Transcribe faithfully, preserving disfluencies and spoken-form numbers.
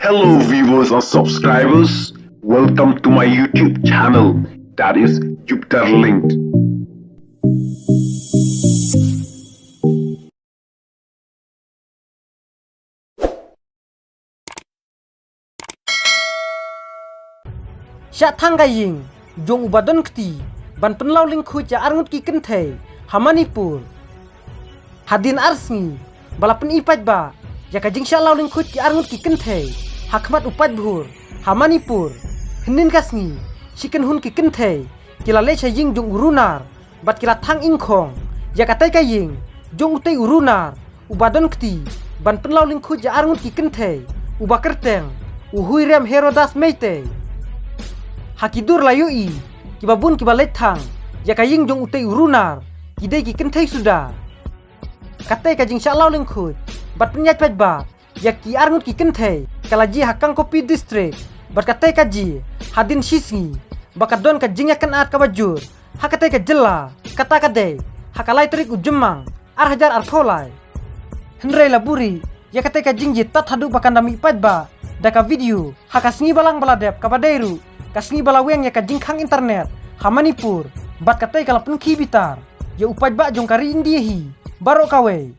Hello viewers and subscribers, welcome to my YouTube channel, that is Jupiter Linked. Shah thang ka ïing jong u ba don kti ban pynlaw lyngkhuit ïa arngut ki kynthei ha Manipur. Hadien ar sngi ba la pyni paidbah ïa ka jingshah law lyngkhuit ki arngut ki kynthei ha khmat u paidbhur ha Manipur, hynnin ka sngi shi kynhun ki kynthei ki la leit sha ïing jong u runar bad ki la thang ingkhong ïa katei ka ïing jong utei u runar u ba don kti ban pynlaw lyngkhuit ïa arngut ki kynthei u ba kyrteng u Huirem Herodas Meitei. Ha ki dur la ïohi ki ba bun ki ba leit thang ïa ka ïing jong utei u runar ki dei ki kynthei suda. Katei ka jingshah law lyngkhuit bad pynïaid paidbah ïa ki arngut ki kynthei ka la jia ha Kangpokpi District bad katei ka jia hadien shi sngi ba ka don ka jingïakynad ka ba jur ha katei ka jylla, kata ka dei ha ka lai tarik u Jymmang ar hajar arphew lai. Hynrei la buhrieh ïa katei ka jingjia tad haduh ba kan da mih paidbah da ka video ha ka sngi balang ba la dep ka ba dei ruh ka sngi ba la weng ïa ka jingkhang internet ha Manipur bad katei ka la pynkhih bitar ïa u paidbah jong ka ri India hi baroh kawei.